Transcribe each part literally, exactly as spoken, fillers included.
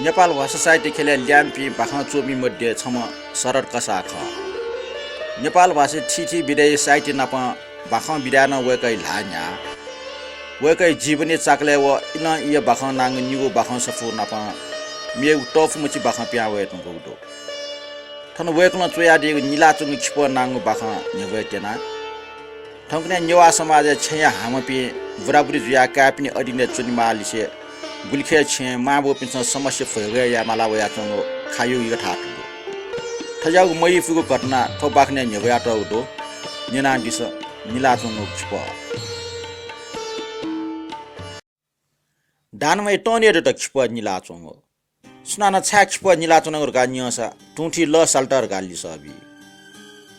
नेपाल भाषा साहित्य ख्यलय् ल्याय्म्हपिं बाखं च्वमिपिं मध्ये छम्ह शरद कसाः खः। नेपाल भाषाय् थीथी विधाया साहित्य नाप बाखं विधाय् नं वय्कःया ल्हाः न्ह्याः। वय्कःया जीवनया चाकलय् व इलं इया बाखं नांगु निगू बाखं सफू नाप मेगु तःफुमछि बाखं पिहां वये धुंकूगु दु। थन वय्कलं च्वयादीगु निलाच्वंगु खिपः नांगु बाखं न्ह्यब्वये त्यना। थौंकन्हय् नेवाः समाजय् छेँया हामापिं बुराबुरी जुयाः काय्पिनि अधीनय् च्वनेमाःलिसे गुलिखय् छेँय् मांबौपिन्सं समस्या भोगे यायेमाला वयाच्वंगु खँ यक्व यक्व थातु दु। थज्याःगु मयिपुगु घटना थ्व बाखनय् न्ह्यब्वयातःगु दु। न्यनादिसँ निलाच्वंगु खिपः। दानमाया तःन्हय् दत खिपः निलाच्वंगु। सुनानं छाय् खिपः निलाच्वनागु धकाः न्यंसा तुं थी लः साल त धकाः लिसः बी।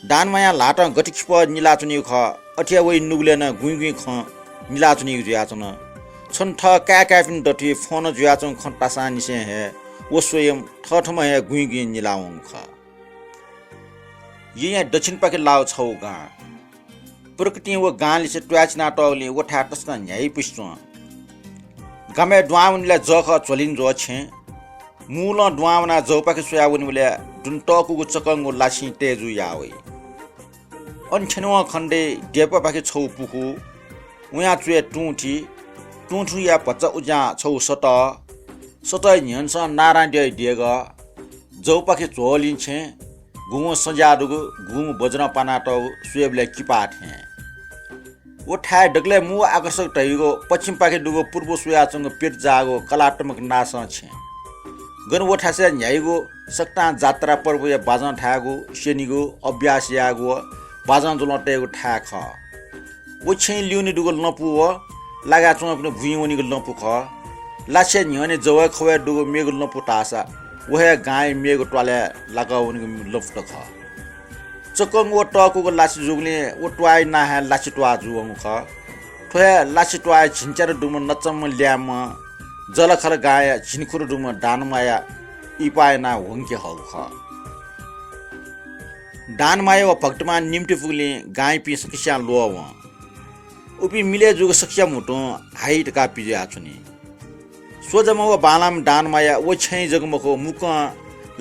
दानमायां ल्हातं गथे खिपः निलाच्वनीगु खः, अथे हे वइ नुगलय् नं गुँइ गुँइ खँ निलाच्वनीगु जुयाच्वन। छन्हु थः काय् काय्पिनि दथुइ फोन जुयाच्वंगु खँ तासांनिसें हे व स्वयं थःथम्हं हे गुँइ गुँइ निलावंगु खः। येँया दक्षिणपाखे लाःगु छगू गां। प्रकृतिं व गांलिसे त्वाःचिनातःगु लिं व थाय् तसकं न्ह्याइपुसे च्वं। गामय् दुहां वनेबलय् जःखः झ्वलिंज्वः छेँ। मूलं दुहां वनाः जौपाखे स्वयाः वनेबलय् दुने तःकूगु चकंगु लाछिं तय्जु याः वइ। अन थ्यनेवं खनेदइ देपापाखे छगू पुखू, वयां च्वय् तुं थी, तुं थीया भचा उज्यां छगू सतः, सतः न्ह्यःनेसं नारां द्यःया देगः, जौपाखे झ्वलिं छेँ, गुगुं सज्या दुगु, गुगुं बज्रं पानातःगु, स्वयेबलय् किपा थें। व थाय् दकलय् मू आकर्षक धइगु पश्चिमपाखे दुगु पूर्व स्वयाच्वंगु प्यत जाःगु कलात्मक नासं छेँ। गन व थासय् न्ह्याइगु सकतां जात्रा पर्वया बाजं थायेगु, स्यनीगु, अभ्यास यायेगु व बाजं ज्वलं तयेगु थाय् खः। व छेँय् ल्यूने दुगु लँपु व लागाय् च्वंपिनि बुँइ वनीगु लँपु खः। लाछिया न्ह्यःने जवय् खवय् दुगु मेगु लँपु धाःसा व हे गांया मेगु त्वालय् लाकः वनीगु लँपु त खः। चकंगु व तःकूगु लाछि जूगुलिं व त्वाःया नां हे लाछि त्वाः जूवंगु खः। थ्व हे लाछि त्वाःया झिंच्यादँ दुम्ह नचम्म ल्याय्म्ह जःलाखःला गांया झिंखुदँ दुम्ह दानमाया इहिपाया नां वंके हःगु खः। दानमाया व भक्तमांया निम्ति पुगुलिं गांयापिं सकसियां ल्वः वं। उपिं मिलय् जूगु सकसिया म्हुतुं हाइ धकाः पिज्वयाच्वनी। स्वजाम्ह व बांलाम्ह दानमाया व छेँय् जक मखु, मुक्कं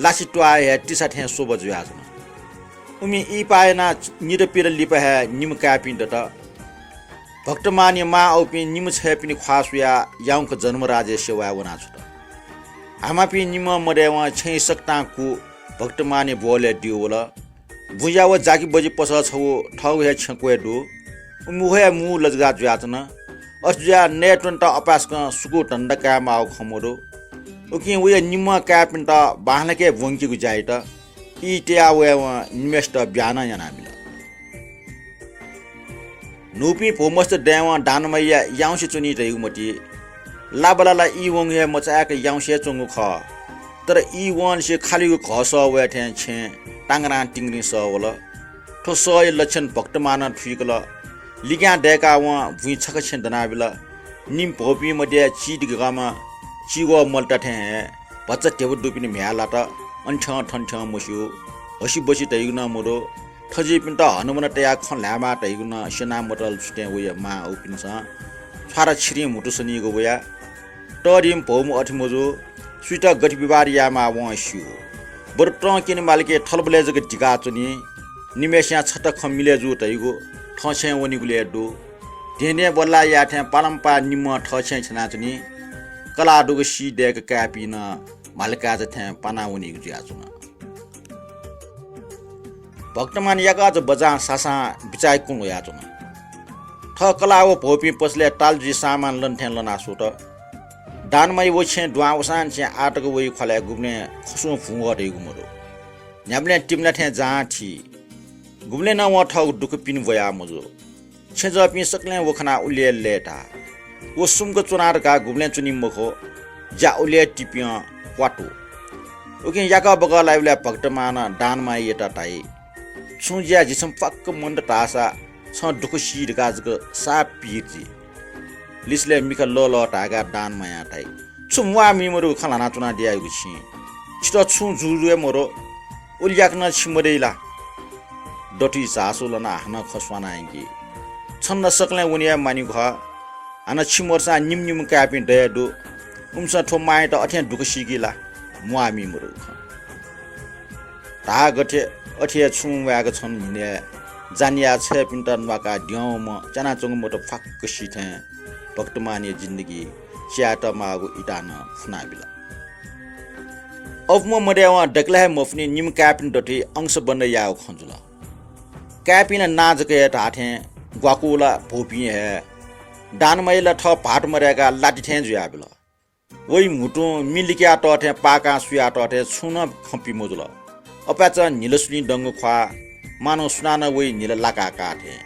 लाछि त्वाःया हे तिसा थें स्वब्व जुयाच्वन। उमि इहिपाः यानाः निदँ पिदँ लिपा हे निम्ह काय्पिं दत। भक्तमांनिया मां औपिं निम्ह छय्‌पिनि ख्वाः सुयाः याउँक जनमराजया सेवाय् वनाछ्वत। हामापिं निम्हं मदयेवं छेँय् सकतां कु भक्तमांनिया ब्वहलय् दिउ वल। बुँज्या व जाकिबजि पसः छगू थःगु हे छेँ क्वय् दु। उमि व हे मू लजगाः जुयाच्वन। अथे जुयाः नयेत्वनेत अपाय्सकं सुकू धन्दा कायेमाःगु खँ मदु। उकिं वया निम्हं काय्पिन्त बांलाक ब्वंकेगु ज्या यात। ई तया वयेवं निम्हय्सित ब्याहा नं यानाबिल। न्हूपिं भौमस्त दयेवं दानमाया याउँसे च्वनी धइगु मति। लाबालाला ई वंगु हे मचाय्क याउँसे हे च्वंगु खः। तर ई वंनिसें खालिगु घः सः वये थें छेँ तांगरां तिंगरिं सः वल। थ्व सःया लक्षण भक्तमानं थुइकल। लिग्यां दय्काः वं बुँइ छखा छेँ दनाबिल। निम्ह भौपिं मध्य चीधिकःम्ह चीग्वः मलता थें हे भचा ध्यबा दुपिनि म्ह्याय् लात। अन थ्यं थन थ्यं मस्यू। हसिबसि धइगु नं मदु। थज्याःपिन्त हनाबना तयाः खँ ल्हायेमाः धइगु नं स्यना मतल। छुत्तय् वया मां औपिन्सं छ्वारा छिरिं म्हुतु सनीगु वया। तःधिम्ह भौम्ह अथे मजू, सुइत गथे विवाद यायेमाः वं स्यू। बरु तं क्यने मालिके थलबलय् जक दिकाच्वनी। निम्हय्सियां छता खँ मिलय् जू धइगु थःछेँय् वनीगुलि हे दु। धेंधें बल्लाः याये थें पालंपाः निम्हं थःछेँय् थ्यनाच्वनी। कलाः दुगु सी दय्क काय्पिं नं म्हालकाय्जा थें पाना वनीगु जुयाच्वन। भक्तमान याकःचा बचां सासां बिचाः कुं ल्हुयाच्वन। थः कलाः व भौपिं पसलय् ताल जुइ सामान लन थें लना स्वत। दानमाया व छेँ दुहां वसांनिसें आः तक वइ ख्वालय् गुबलें खसुं भुं वः धइगु मदु। न्ह्याबलें तिमिला थें जां थी। गुबलें नं वं थःगु दुःख पिने ब्वया मजू। छेँजःपिं सकलें व खनाः उलि हे लय्ताः। व सुम्क च्वना धकाः गुबलें च्वनी मखु, ज्या उलि हे तिपिं क्वातु। उकिं याकः बकः लाइबलय् भक्तमानं दानमायात धाइ, छुं ज्या जि छम्ह पाक्क मन्त धाःसा छं दुःख सी धकाः जक साप पीर जि। लिसलय् मिखा लःलः धाय्काः दानमायां धाइ, छु म्वाः मी मदुगु खँ ल्हानाच्वनादियागु छिं? छितः छुं जुजुया मदु, उलि याकनं छि मदइ ला? दथुइ झासु लनाः हानं खँ स्वाना यंकी। छन्त सकलें वने हे मानिगु खः। हानं छि मदुसां निम्ह निम्ह काय्पिं दये दु। उमिसं थ्व मांयात अथें दुःख सीकी ला? म्वाःमि मदु खँ। धाःगथे अथे हे छुं म्वाय्क छन्हु न्हिनय् जान्हिया छय्‌पिन्त न्वाकाः द्यंम्ह च्यानाच्वंगु मत फ्वाक्क सी थें भक्तमानया जिन्दगी च्यायेत माःगु इताः नं फुनाबिल। अबुम्ह मदय्‌वं दकलय् हे मफुनि निम्ह काय्‌पिनि दथुइ अंश बन्द यायेगु खँ जुल। काय्‌पिं ला नां जक हे धाःथें ग्वाकू ला भौपिं हे। दानमाया ला थः भाःत मदय्‌काः लाति थें जुयाबिल। वइ म्हुतुं मि लिकया तः थें पाकां सुया तः थें छुं नं खँ पी मजुल। अपाय्‌चं न्हिला सुलिं दंगु ख्वाः, मानौं सुनानं वइ न्हिला लाकाः काः थें।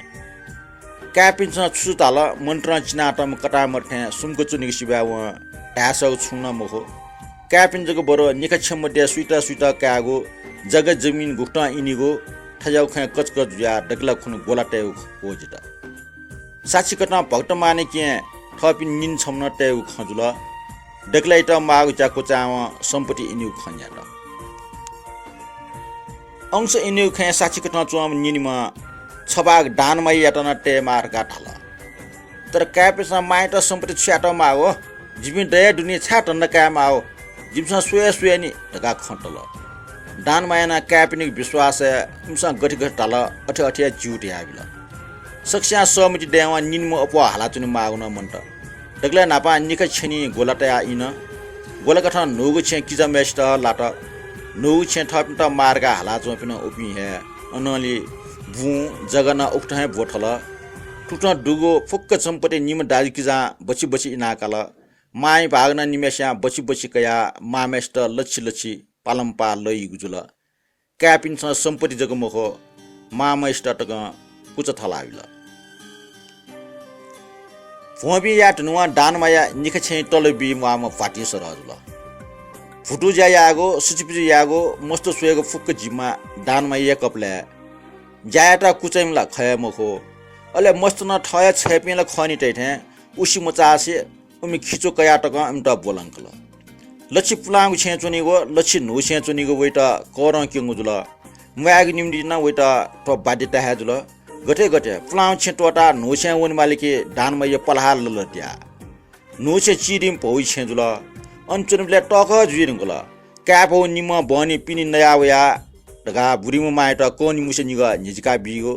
काय्‌पिन्सं छु छु धाल, मन्त्रं चिनातःम्ह कतांमदु थें सुम्क च्वनीगु सिबय् वं धाय्‌सःगु छुं नं मखु। काय्‌पिं जक बरु निखा छेँ मध्य सुइत सुइत कायेगु, जग्गा जमिन गुकथं इनिगु, थज्याःगु खँय् कचकच जुयाः दकलय् खुन्हु ग्वला तयेगु क्वःजित। साक्षीकथं भक्तमानय् केहेँ थःपिनि निन्हु छम्ह नं तयेगु खँ जुल। दकलय्‌यात माःगु ज्या क्वचायेवं सम्पत्ति इनिगु खँ न्यत। अंश इनिगु खँय् साक्षीकथं च्वंम्ह निनिम्हं छभाग दानमायायात नं तयेमाः धकाः धाल। तर काय्‌पिन्सं मांयात सम्पत्ति छु यायेत माःगु? जिपिं दया दुने छाय् धन्दा काये माःगु? जिमिसं स्वये स्वये नि धकाः खँ तल। दानमायां नं काय्‌पिनिगु विश्वासय् इमिसं गथे गथे धाल अथे अथे हे ज्यू धयाबिल। सकसियां सहमति दयेवं निनिम्ह अप्वः हालाच्वने माःगु नं मन्त। दकलय् न्हापां निखा छेँनिं ग्वला तयाः इन। ग्वलाकथं न्हूगु छेँ किजाम्हय्‌सित लात। न्हूगु छेँ थःपिन्त माः धकाः हालाच्वंपिं नं उपिं हे। अनंलि बुँ, जग्गा नं उकथं हे ब्वथल। थुकथं दुगु फुक्क सम्पत्ति निम्ह दाजुकिजां बछि बछि इनाकाल। मांया भाग नं निम्हय्‌सियां बछि बछि कयाः मांम्हय्‌सित लछि लछि पालंपाः लइगु जुल। काय्‌पिन्सं सम्पत्ति जक मखु, मांम्हय्‌सित तकं पुचः थलाबिल। भ्वंबिया धुनुवं दानमाया निखा छेँय् तल बी म्वाःम्ह भ्वातिं सरह जुल। भुतु ज्या यायेगु, सुचुपिचु यायेगु, मस्त स्वयेगु फुक्क जिम्मा दानमाया कपालय्। ज्या यायेत कुचाइम्ह ला खः हे मखु। अले मस्त नं थः हे छय्‌पिं ला खः नि तइ थें उसि मचासे उमि खिचु कयाः तकं इमित ब्वलंकल। लछि पुलांगु छेँय् च्वनीगु, लछि न्हू छेँय् च्वनीगु वइत करं क्यंगु जुल। म्वायेगु निंतिं नं वइत थ्व बाध्यता हे जुल। गथे गथे पुलांगु छेँ त्वःताः न्हू छेँय् वनेमाली कि दानमाया पलाः ललत्या। न्हू छेँ चिधिम्ह भौया छेँ जुल। अन च्वनेबलय् तःकः जुइ धुंकल। काय्‌भौ निम्हं बहनी पिने नया वया धकाः बुरिम्ह मांयात कःनिमुसे निगः न्ह्यजिका बीगु।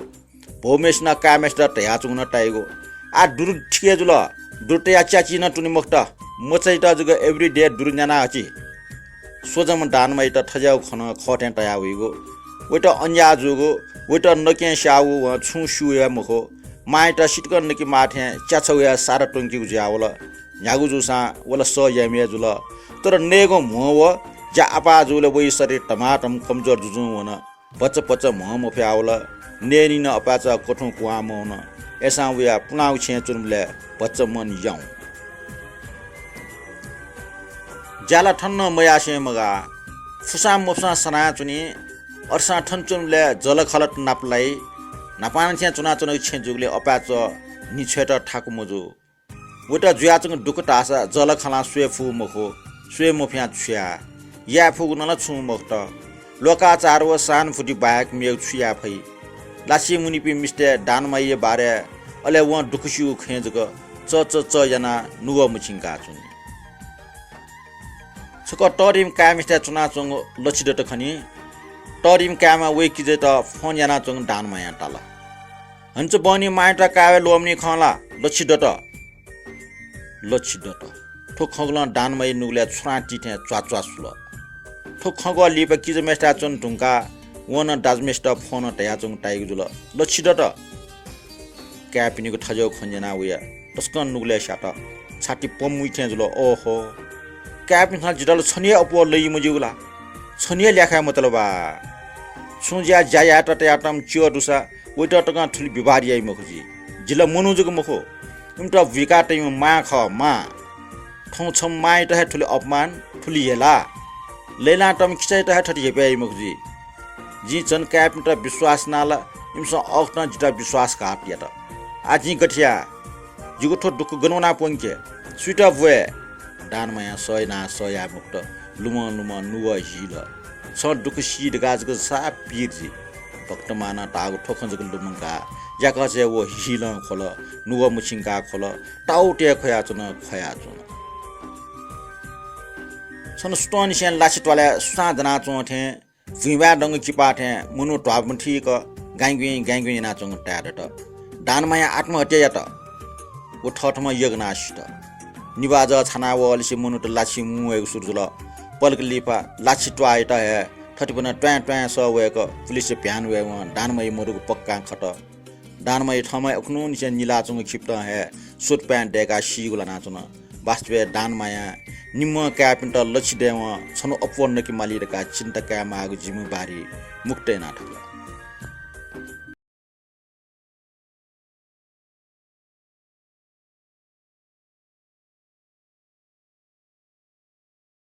भौम्हय्‌सिनं काय्‌म्हय्‌सित धयाच्वंगु नं ताइगु। आः दुरु थिके जुल। दुरु तयाः च्याची नं त्वने मखुत। मचाइत जक everyday दुरु न्याना हचि। स्वजम्ह दानमायात थज्याःगु खँ नं खः थें तया वइगु। वइत अन्याय जूगु, वइत नकें स्याःगु वं छुं स्यू हे मखु। मांयात सितकं नके माः थें च्याछगू हे सारा त्वंकीगु जुयावल। न्ह्यागु जूसां व ला सह याइम्ह हे जुल। तर नयेगु म्हो व ज्या आपाः जूबलय् वइ शरीर धमाधम कमजोर जुजुं वन। भचा भचा म्हो मफयावल। नयेनिं नं अपाय्‌चाः कथुं कुहां मवन। अय्‌सां वया पुलांगु छेँय् च्वनेबलय् भचा मन याउँ। ज्या ला थन नं मयासें मगाः। फुसां मफुसां सनाच्वनी। अथेसां थन च्वनेबलय् जःलाखःलात नाप लाइ। न्हापांनिसें च्वनाच्वनागु छेँ जूगुलिं अपाय्‌चाः न्हि छ्वयेत थाकु मजू। वइत जुयाच्वंगु दुःख धाःसा जःलाखःलां स्वये फु मखु, स्वये मफयां छु याये? याये फुगु नं ला छुं मखुत। लोकाचार व सहानुभूति बाहेक मेगु छु याये फइ? लाछि मुनिपिं मिस्तय् दानमायाया बारे, अले वं दुःख स्यूगु खँय् जक च च च यानाः नुगः मछिंकाः च्वनी। छकः तःधिम्ह काय्‌म्हय्‌सिथाय् च्वनाच्वंगु लच्छिदत्त खनी। तःधिम्ह काय्‌म्हं वइ किजायात फोन यानाच्वंगु दानमायां ताल। हन्च बहनी मांयात काय्‌वये ल्वःमनी खं ला लच्छिदत्त? लच्छिदत्त। थ्व खँग्वलं दानमाया नुगलय् छ्वलां ति थें च्वाः च्वाः सुल। थ्व खँग्वः लिपा किजाम्हय्‌सिथाय् च्वने धुंकाः वं नं दाजुम्हय्‌सित फोनं धयाच्वंगु ताइगु जुल। लच्छिदत्त। काय्‌पिनिगु थज्याःगु खँ न्यनाः वया तसकं नुगलय् स्यात। छाति पम्वइ थें जुल। ओहो, काय्‌पिन्सं जितः ला छन्हु हे अप्वः लइ मज्यूगु ला? छन्हु हे ल्याखय् मतल बा। छुं ज्या ज्या यायेत तयातःम्ह च्यः दुसा वइत तकं थुलि विवाद याइ मखु जि। जि ला मनू जक मखु, इमित बुइका तइम्ह मां खः, मां। थौं छम्ह मांयात हे थुलि अपमान, थुलि हेला। लय्‌लानातःम्ह किचायात हे थथे हेपय् याइ मखु जि। जिं झन काय्‌पिन्त विश्वास यानाः ला इमिसं अःखतं जितः विश्वासघात यात। आः जिं गथे याये? जिगु थ्व दुःख गन वनाः प्वंके? सुइत ब्वये? दानमायां सह यानाः सह याये मफुत। लुमं लुमं नुगः हिल। छं दुःख सी धकाः जक साप पीर जुइ। भक्तमानं धाःगु थ्व खँ जक लुमंकाः याकःचा हे व हिलं ख्वल, नुगः मछिंकाः ख्वल, ताउत हे ख्वयाच्वन, ख्वयाच्वन। छन्हु सुथंनिसें लाछि त्वालय् सुसां दनाच्वं थें, भुइँबाय् दंगु किपा थें मनू ध्वामथीक गाइँगुइँ गाइँगुइँ यानाच्वंगु ताये दत। दानमाया आत्महत्या यात। व थःथम्हं यगनाः सित। निभाजः छाना वःलिसे मनूत लाछि मुं वयेगु सुरु जुल। पलख लिपा लाछि त्वाःयात हे थथिपनं ट्वाँय् ट्वाँय् सः वय्क पुलिसया भ्यान वयेवं दानमाया मदुगु पक्कां खत। दानमाया थःम्हं उखुन्हुनिसें निलाच्वंगु खिपतं हे स्वतपाँय् दय्काः सीगु लानाच्वन। वास्तवय् दानमायां निम्हं काय्‌पिन्त लाछि दयेवं छन्हु अप्वः नके माली धकाः चिन्ता कायेमाःगु जिम्मेवारी मुक्त याना थकल।